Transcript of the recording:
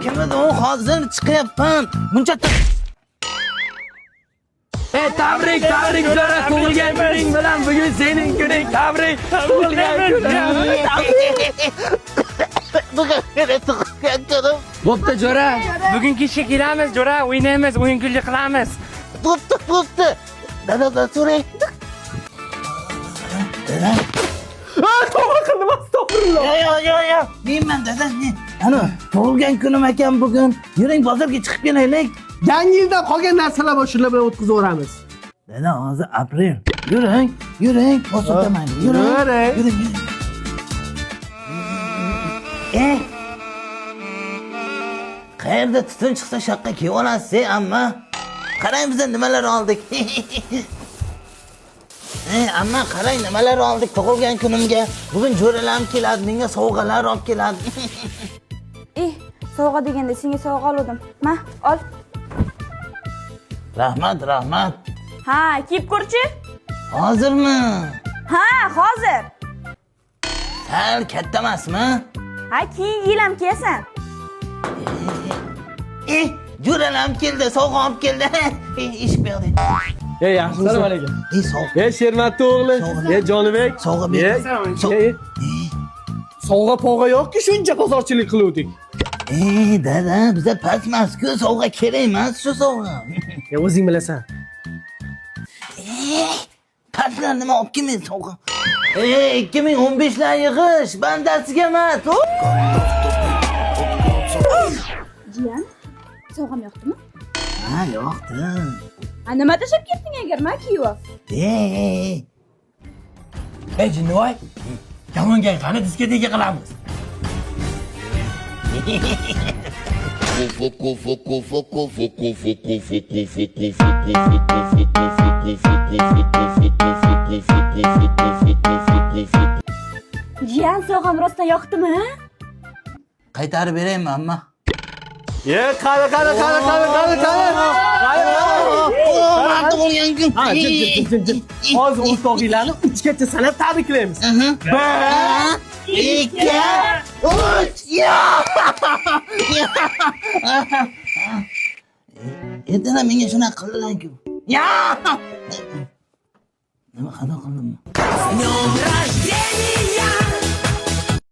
Kim edi u? Hozir chiqyapman. Muncha Tabrik, tabrik jo'ra, tug'ilgan kuning bilan, bugun sening kuning, tabrik, tug'ilgan kuning. Bugun meni tug'ilgan kunim. Bo'pti jo'ra. Bugun kechga kelamiz, jo'ra, o'ynaymiz, o'yin kulgi qilamiz. Bo'pti, bo'pti. Dadadan so'ray. Dada. Ha, to'g'ri qildim, astag'firulloh. Yo, yo, yo, yo. Menman dada, men. Ana, tug'ilgan kunim ekan bugun. Yuring, bozorga chiqib kelaylik. Yangi yildan qolgan narsalar bor, shular bilan o'tkazaveramiz. Dada, hozir aprel. Yuring, yuring, bosib. Yuring. Yuring. Yuring. Yuring. Qayerda tutun chiqsa shaqqa kelib, amma. Qarang, biza nimalar oldik. Amma qarang, nimalar oldik tug'ilgan kunimga. Bugun jo'ralarim keladi, menga sovg'alar olib keladi. Sovg'a deganda senga sovg'a oldim. Ma, ol. Rahmat, rahmat. Ha, kiyib ko'rchi. Hozirmi? Ha, hozir. Sal katta emasmi? Ha, keyingi yil ham kiyasan. Jo'ralarim keldi, sovg'a olib keldi. Eshik bu yoqda. Ey, yaxshimisan? Assalomu alaykum. Sovg'a. Ey, Shermatli o'g'li. Sovg'a. Ey, Jonibek. Sovg'a ber. Ey, sovg'a povg'a yo'qki, shuncha bozorchilik qiluvdik. Dada, biza past emas-ku, sovg'a kerak emas shu sovg'a. O'zing bilasan. Pastlar nima olib kelmaydi sovg'a. 2015lar yig'ish, bandasiga emas. Jiyan, sovg'am yoqdimi? Ha, yoqdi. Ha, nima tashlab ketding agar, ma kiyib? Ey jinnivoy, yomon qani diskoteka qilamiz. Foco, foco, foco, foco, foco, foco, foco, foco, foco, foco, foco, foco, foco, foco, foco, foco, foco, foco, foco. Jiyan, sovg'am rostdan yoqdimi? Qaytarib beraymi, amma? Ye, qani, qani, qani, qani, qani, qani. Qani, qani. Man tug'ilgan kun. Ha, jim, jim, jim, jim. Hozir o'rtog'inglarni 3 gacha sanab tabriklaymiz. 1, 2, 3. Ya! Ertalab menga shunaqa qildilar-ku. Ya! Nima xato qildimmi? С днем рождения!